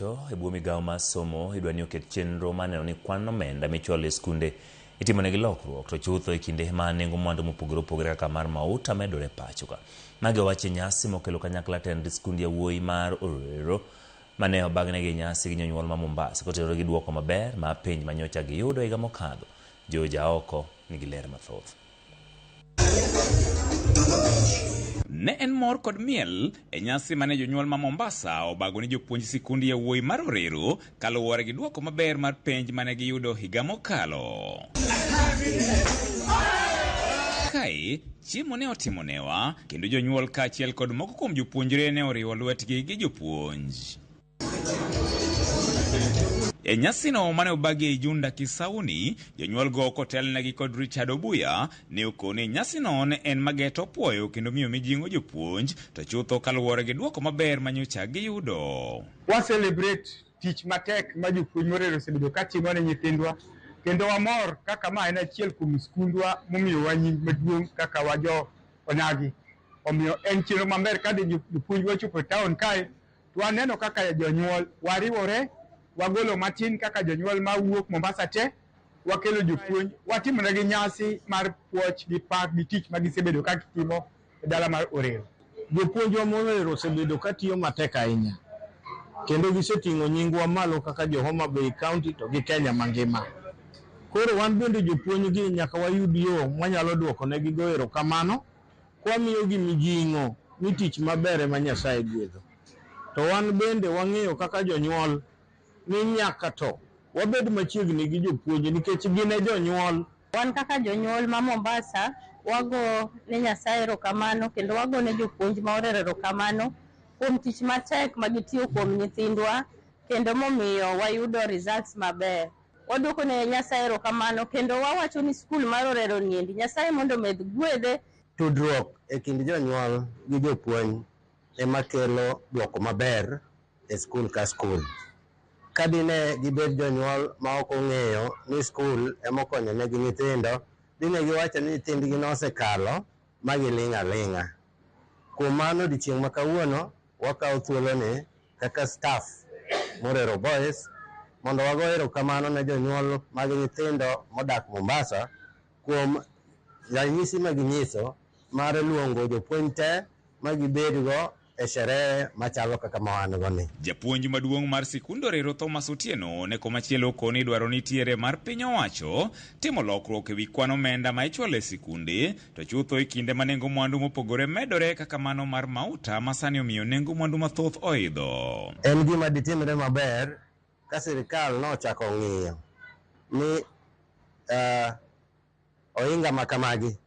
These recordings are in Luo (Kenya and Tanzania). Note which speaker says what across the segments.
Speaker 1: owacho e bwo migawo mar somo idwa ni oket chenro mar neno ni kwan omenda michwalo e skunde itimonegi lokruok to chutho e kinde ma nengo mwandu mopogore opogore kaka mar mauta medore e pacho ka. Magi owach e nyasi mokelo kanyakla tend skund yawuoyi mar Orero mane obagnegi e nyasi gi jonyuol ma Mombasa kotenore gi duoko maber mar penj manyocha giyudo higa mokadho. George Aoko nigi ler mathoth.
Speaker 2: Ne en mor kod miel e nyasi mane jonyuol ma Mombasa obago ni jopuonj sikund yawuoyi mar Orero kaluwore gi duoko maber mar penj mane giyudo higa mokalo. Kae, chiemo ne otimo newa kendo jonyuol kaachiel kod moko kuom jopuonjre ne oriwo lwetgi gi jopuonj. E nyasino mane obagi ei Junda Kisauni, jonyuolgo kotelnegi kod Richard Obuya ne okoni nyasino ne en mageto puoyo kendo miyo mijing'o jopuonj to chutho kaluwore gi duoko maber manyocha giyudo.
Speaker 3: Wa celebrate tich matek ma jopuonj Morero osebedo ka timo ne nyithindwa kendo wamor kaka ma en achiel kuom skundwa momiyowa nying maduong' kaka wa jo Onagi. Omiyo en chenro maber ka jopuonj wachopo e town kae to waneno kaka jonyuol wariwore, wagolo matin kaka jonyuol mawuok Mombasa te, wakelo jopuonj, watimonegi nyasi mar puoch gi pak gi tich ma gisebedo ka gitimo e dala mar Orero.
Speaker 4: Jopuonjwa Morero osebedo ka tiyo matek ahinya kendo giseting'o nyingwa malo kaka jo Homa Bay County to gi Kenya mangima. Koro wan bende jopuonj gi nyaka wayud yo mwanyalo duoko negi go erokamano kwamiyogi mijing'o ni tich maber ema Nyasaye gwedho. To wan bende wang'eyo kaka jonyuol ni nyaka to wabed machiegni gi jopuonj nikech gin e jonyuol.
Speaker 5: Wan kaka jonyuol ma Mombasa wago ne Nyasaye erokamano kendo wago ne jopuonj ma Orero erokamano kuom tich matek ma gitiyo kuom nyithindwa kendo momiyo wayudo results maber. Waduoko ne Nyasaye erokamano kendo wawacho ni skul mar Orero niendi Nyasaye mondo omed gwedhe.
Speaker 6: Tudruok e kind jonyuol gi jopuonj ema kelo duoko maber e skul ka skul. Ka dine gibed jonyuol ma ok ong'eyo ni skul ema okonyo negi nyithindo, dine giwacho ni nyithindgi nosekalo ma giling' aling'a. Kuom mano odiochieng' ma kawuono wakawo thuoloni kaka staff Morero Boys mondo wago erokamano ne jonyuol mag nyithindo modak Mombasa kuom ranyisi ma ginyiso mar luongo jopuonj te ma gibedgo e sherehe machalo kaka ma wan go ni.
Speaker 2: Japuonj maduong' mar sikund Orero Thomas Otieno ne komachielo okoni dwaro nitiere mar piny owacho timo lokruok ewi kwan omenda ma ichwalo e sikunde to chutho e kinde ma nengo mwandu mopogore medore kaka mano mar mauta ma sani omiyo nengo mwandu mathoth oidho.
Speaker 6: En gima ditimre maber ka sirikal nochako ng'iyo ni ohinga ma kamagi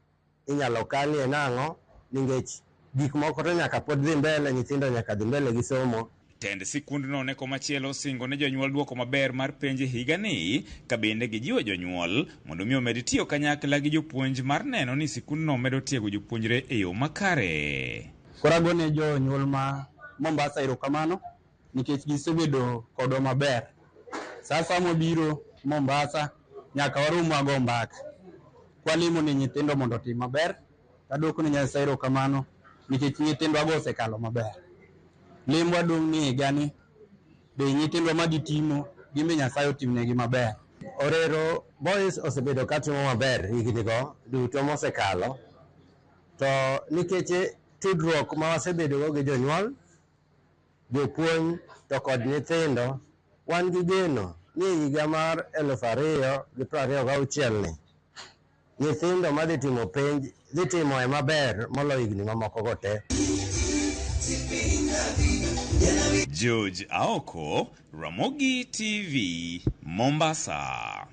Speaker 6: inyalo kalie nang'o nikech gik moko to nyaka pod dhi mbele, nyithindo nyaka dhi mbele gi somo.
Speaker 2: Tend sikundno ne komachielo osingo ne jonyuol duoko maber mar penj e higani ka bende gijiwo jonyuol mondo mi omed tiyo kanyakla gi jopuonj mar neno ni sikundno medo tiego jopuonjre e yo makare.
Speaker 7: Koro agone jonyuol ma Mombasa erokamano nikech gisebedo kodwa maber. Sa asaya mwabiro Mombasa nyaka warom wago mbaka. Kwalemo ne nyithindo mondo otim maber, taduoko ne Nyasaye erokamano nikech nyithindwa go osekalo maber. Lembwa dong' ni higani be nyithindwa madhi timo gin be Nyasaye otimnegi maber.
Speaker 6: Orero Boys osebedo ka timo maber higni go duto mosekalo, to nikech tudruok ma wasebedogo gi jonyuol, jopuonj to kod nyithindo, wan gi geno ni e higa mar 2026 ni nyithindo madhi timo penj dhi timoe maber moloyo higni mamoko go te.
Speaker 2: George Aoko, Ramogi TV, Mombasa.